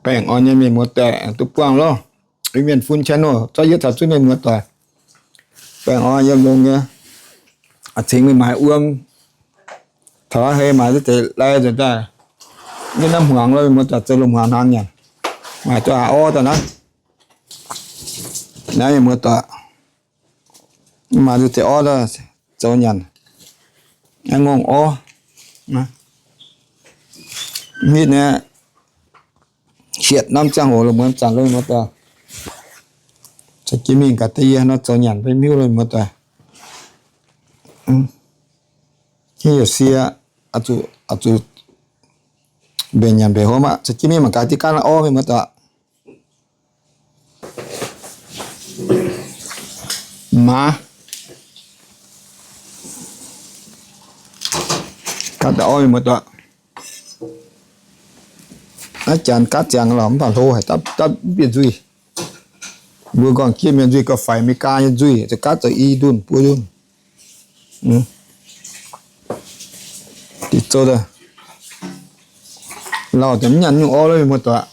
Baengh orn nyei mienh muoz-doic duqv buangh loh. Iu-Mienh fun channel zorqv yietv taux zuqc mienh muoz-doic. Baengh orn yiem longx nyei. Cingx mingh maaiz wuom. Taux hei maaiz duqv deix lai nzuonx daaih. Yiem naaiv hmuangx loh, mienh muoz-doic, zoux lomc hmuangx hnaangx nyanc. Maaiz duqv aqc orv daaih naaiv. Naaiv mienh muoz-doic, maaiz duqv deix orv zoux nyanc. Aengx ngongh orv. Mitv naaiv hietc norm ziangh hoc lomc muonz zanc loh, mienh muoz-doic. Caux jienv mingh gaax deix yie nor zoux nyanc fai miuv loh, mienh muoz-doic. Hiuv yaac sie, zuqc mbenc nyanc mbenc hopv aqv. Caux jienv mingh mangc gaax diuh gaatv orv, mienh muoz-doic. Maaz. Gaatv orv, mienh muoz-doic. Naaiv janx gaatv ziangx lorqc, mv baac hlo haic, dapv, dapv mv bieqc nzuih. Mbuo nqorngv jieqv mienh nzuih gauh faix Meigaa nyei nzuih, zoux gaatv zoux i ndunh buo ndunh. Diqc zoux daaih lauh deix mv nyanc nyungc orv loh, mienh muoz-doic.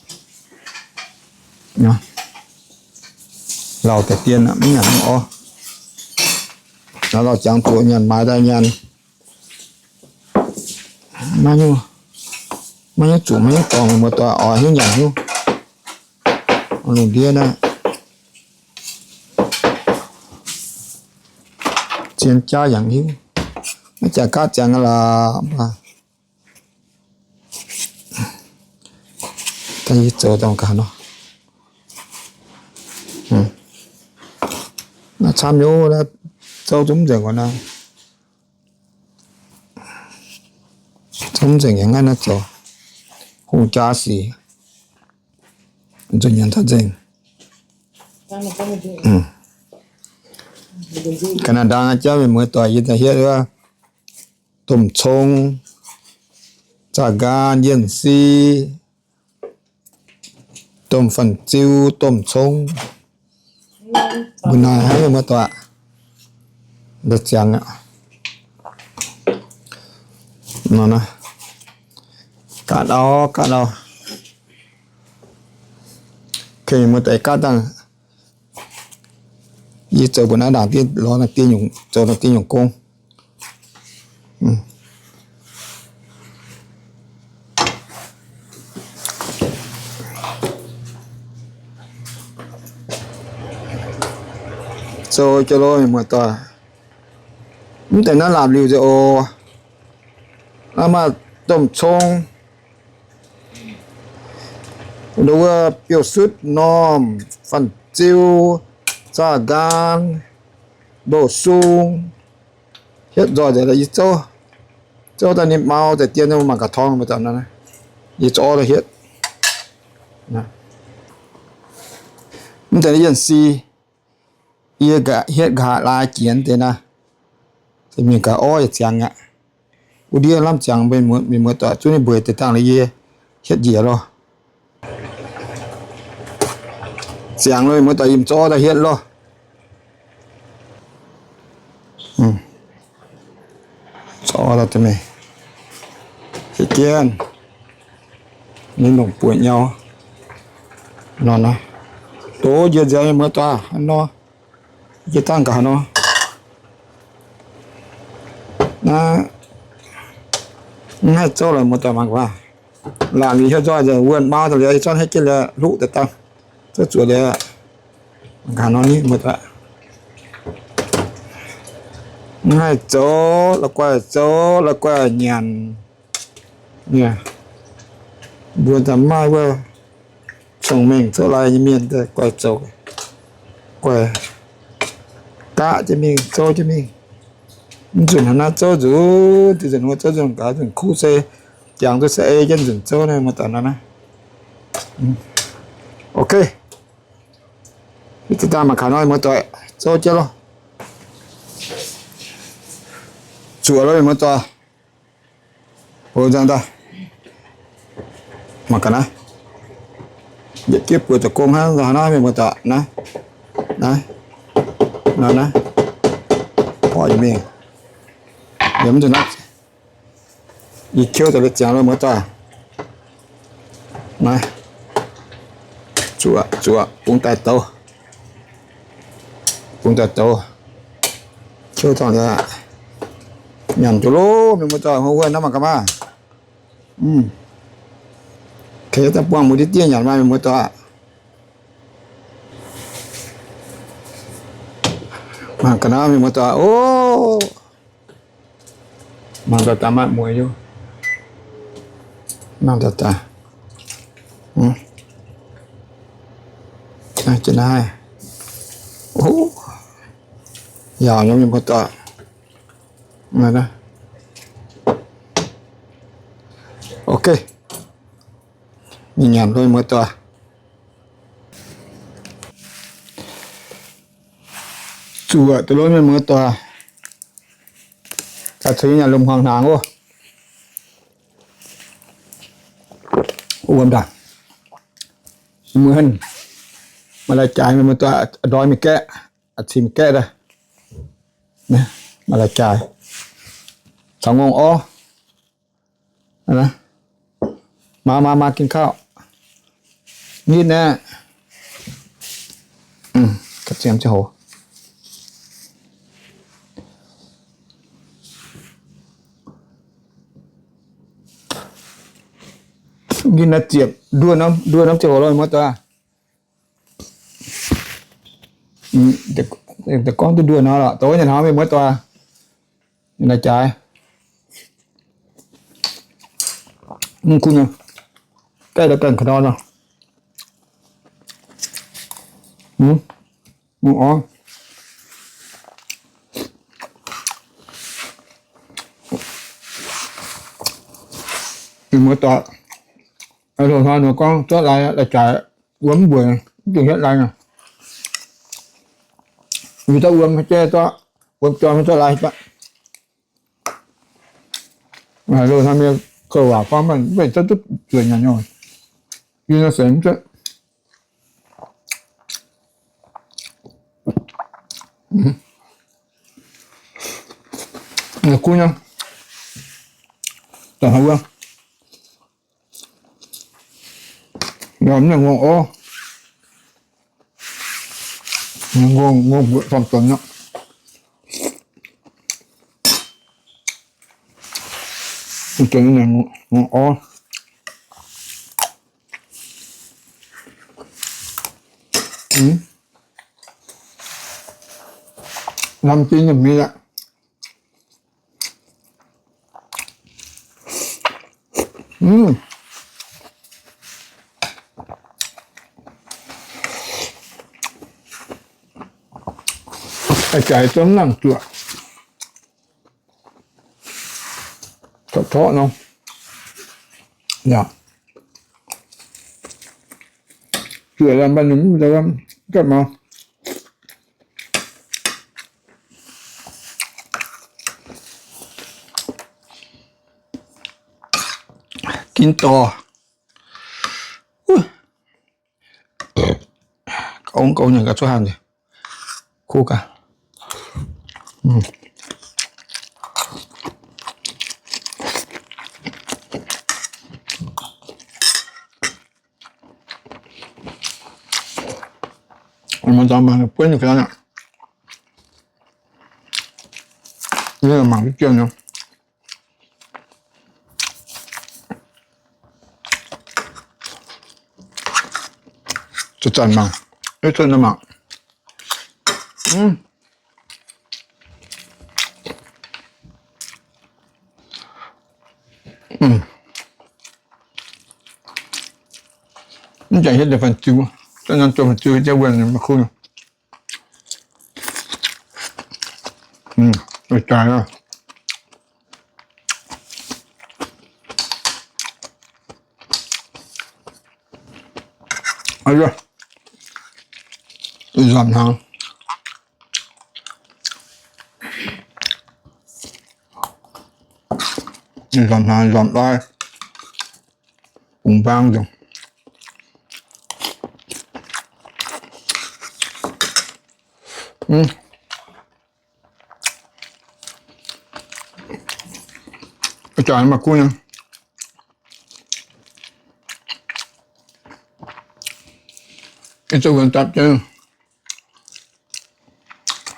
Lauh deix dien mv nyanc nyungc orv. Naaiv lauh jangx zuoqc nyanc, maaiz daaih nyanc. Maiv nyungc, maiv nyungc zuqc, maiv nyungc dorngx, mienh muoz-doic, oix hiuv nyanc hiuv. Lungh ndiev naaiv zien jaav yangh hiuv. Naaiv jaax gaatv ziangx lorqc. Daaih yie zoux dongh gaax nor. Naaiv camv nyei, naaiv zouv zungv nzengc oc naaiv. Zungv nzengc yaac ngaanv naaiv zoux. Hungh jaa sic, nzunc nyanc taux nzengc. Ga'naaiv ndaang jauv mienh muoz-doic yie daaih hietv wuov domh cong, zaah nqaan, yienh si, domh fan-ziu, domh cong. Mbuo naaiv hnangv mienh muoz-doic, ndau ziangx aqv. Nor naaiv, gaatv auv, gaatv auv. Kei mienh muoz-doic, gaatv dangh. Yie zoux mbuo naaiv ndaangc diuh lorz naaiv diuh nyungc, zoux naaiv diuh nyungc gong. Zoux jiex loh mienh muoz-doic. Mv deix naaiv laamc liuc nzengc oc. Naaiv maaih domh cong, nduov wuov biouv-sutv, normh, fan-ziu, zaah nqaan, mbouh sung, hietv nzoih nzengc. Yie zouv, zouv daaih ninh mau deix dien mangc gaax torngv mbuo zanc naaiv. Yie zouv daaih hietv. Mv deix yienh si, yie hietv nqa'haav laaix jiex deix naaiv. Se mienh gaax orv yietc ziangx aqv. Wuov ndiev lamh ziangx mbuo mienh muoz-doic zungv ninh mbueix deix dangh liuz yie hietv njiec loh. Ziangx loh mienh muoz-doic, yie m'zorv daaih hietv loh. Zorv daaih deix mingh, hietv jienv, ninh longc buoqc nyau nor naaiv. Doz njiec nziaaux mienh muoz-doic nor, jiex dangh gaax nor. Naaiv mv haih zouv lorqc, muoz-doic mangc gaax. Laangc liuz hietv nzoih nzengc, wuonh mau daaih liuz, yie zorqv hietv jienv liuz hluqv deix dangh, zouv zuoqc liuz, mangc gaax nor ni muoz-doic. Mv haih zoux, la'guaih zoux, la'guaih nyanc. Mbuo daaih maaih wuov cong-mengh zouv lai nyei mienh daaih guaih zoux, guaih gaqv jienv mingh, zouv jienv mingh. Mv nzunc hnangv naaiv zouv nzunc, da'nzunc wuov zouv nzunc gaax, nzunc kuv se jangx duqv se ei jienv nzunc zouv naaiv, muoz-doic nor naaiv. Ok. Yie zinh daaih mangc gaax nor, muoz-doic, zouv jienv loh. Zuoqc loh, muoz-doic. Hoz nzangc daaih. Mangc gaax naaiv. Yietc diuh buoz da'gong hnangv naaiv, mienh muoz-doic, naaiv. Naaiv. Nor naaiv. Porv yietc mingh. Yiem mv nzunc naaiv. Yie qiuv daaih liuz ziangx loh muoz-doic. Naaiv, zuoqc, zuoqc, bungx daaih douz, bungx daaih douz, qiuv dongh liuz, nyanc jienv loh mienh muoz-doic. Wuov naaiv mangc gaax maah. Keix daaih buangh muoz-diev diev nyanc maah mienh muoz-doic. Mangc ga'naaiv mienh muoz-doic, o, mangc ga'naaiv maaih mueiz yaac, mangc ga'naaiv, yaac nyei mienh muoz-doic. Ok, mingh nyanc loh mienh muoz-doic. Zuoqc deix loh mienh muoz-doic. Daaih ceix nyanc lomc hmuangx hnaangx oc. Wuom daaih, mbuo hanh maaih lai-jaaix mienh muoz-doic, ndoi mingh gaeqv, cingx gaeqv daaih, maaih lai-jaaix, caux ngongh orv. Maa, maa, maa, gin kauv. Ngitv naaiv. Ngitv naaiv ziepc nduoh norm, nduoh norm ziangh hoc loh mienh muoz-doic. Deix gorngv duqv nduoh nor lorqc, dongh wuov nyanc hnangv mienh muoz-doic. Lai-jaaix, mv gunv, gaeqv daaih gaengh ka'ndorm nor. Mv, mv orv. Mienh muoz-doic, loz-hnoi ninh gorngv zorqv lai, lai-jaaix wuom mv mbuoqc, mv dungx hietv lai nor. Yie zorqv wuom jaiv, zorqv wuom jorm, zorqv lai jaiv. Loz-hnoi mienh kouv waac gorngv mv baac zorqv duqv zueiz nyanc nyei. Yie nor se mv zeiz. Gunv nyei, daaih wuov, mv ngongh orv, ngongh, ngongh mbuoqc faam-donx nyei. Ngongh orv. Lamh jiex nyei mienh aqv. Jaaix zungv nangc zuoqc. Torqv torqv nor. Yaac zuoqc lamh mv baac ninh mv zeiz lamh, gapv maah. Ginv dorh. Gauv gauv nyanc gauh cuotv hanh nzengc. Kuv gaax. Mangc buonv nyei ga'naaiv, mangc duqv jiem nyei. Zanc-zanc mangc, cuotv nor mangc. Mv jangx hietv deix fanh ziux, zanc-zanc zuoqc fanh ziux jauv wuonh maiv kuv. Jaaix. Nzamc hnaangx. Nzamc hnaangx, nzamc lai, bungx mbaang nzengc. Jaaix maaih kuv nyei. Zuqc wuonx dapv jienv,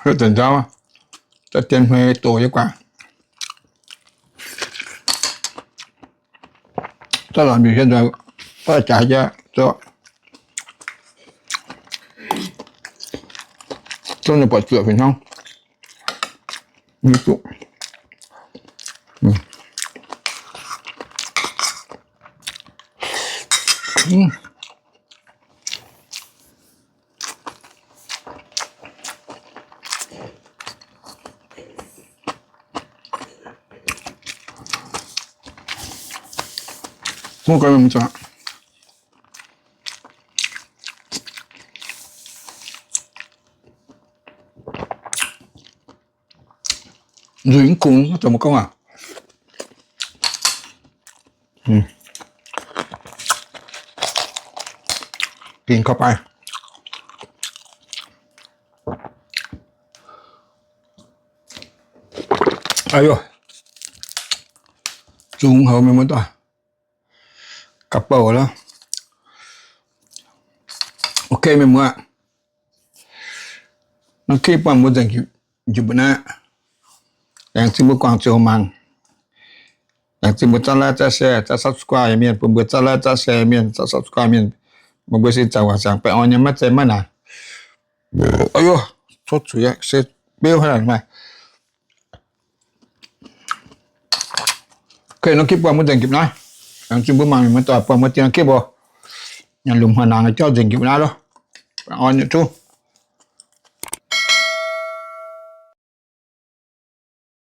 heuc deix nzauv, dapv jienv hmei doqc yie guaax. Zorqv lorz mbiungc hietv nzunc, zorqv jaax jaax zorqv, zorqv ninh buatc zuoqc fih hnangv. Mv gorngv mv zuqc. Nzuih mv kungx, zoux mv gorngv aac. Gingx gauh baaih. Aa yo, zungx houc mienh muoz-doic, gapv bouh lorqc. Ok mienh muoz, norm clip bun mbuo nzengc jiex mbuo naaiv. Laengz zingh mbuo guangc ziouc mangc. Laengz zingh mbuo zatv like, zatv share, zatv subscribe mienh, bun mbuo zatv like, zatv share mienh, zatv subscribe mienh. Mbuo mbuo sin zaangc waac ziangx baengh orn nyei maiv zeiz maiv naanc. Aa yo, tov zuqc se beuv haic maah. Ok, norm clip bun mbuo nzengc jiex naaiv. Laengz zingh mbuo mangc mienh muoz-doic bun mbuo deix norm clip oc. Nyanc lomc haaix nangc jauv nzengc jiex naaiv loh. Baengh orn nyei zuqc.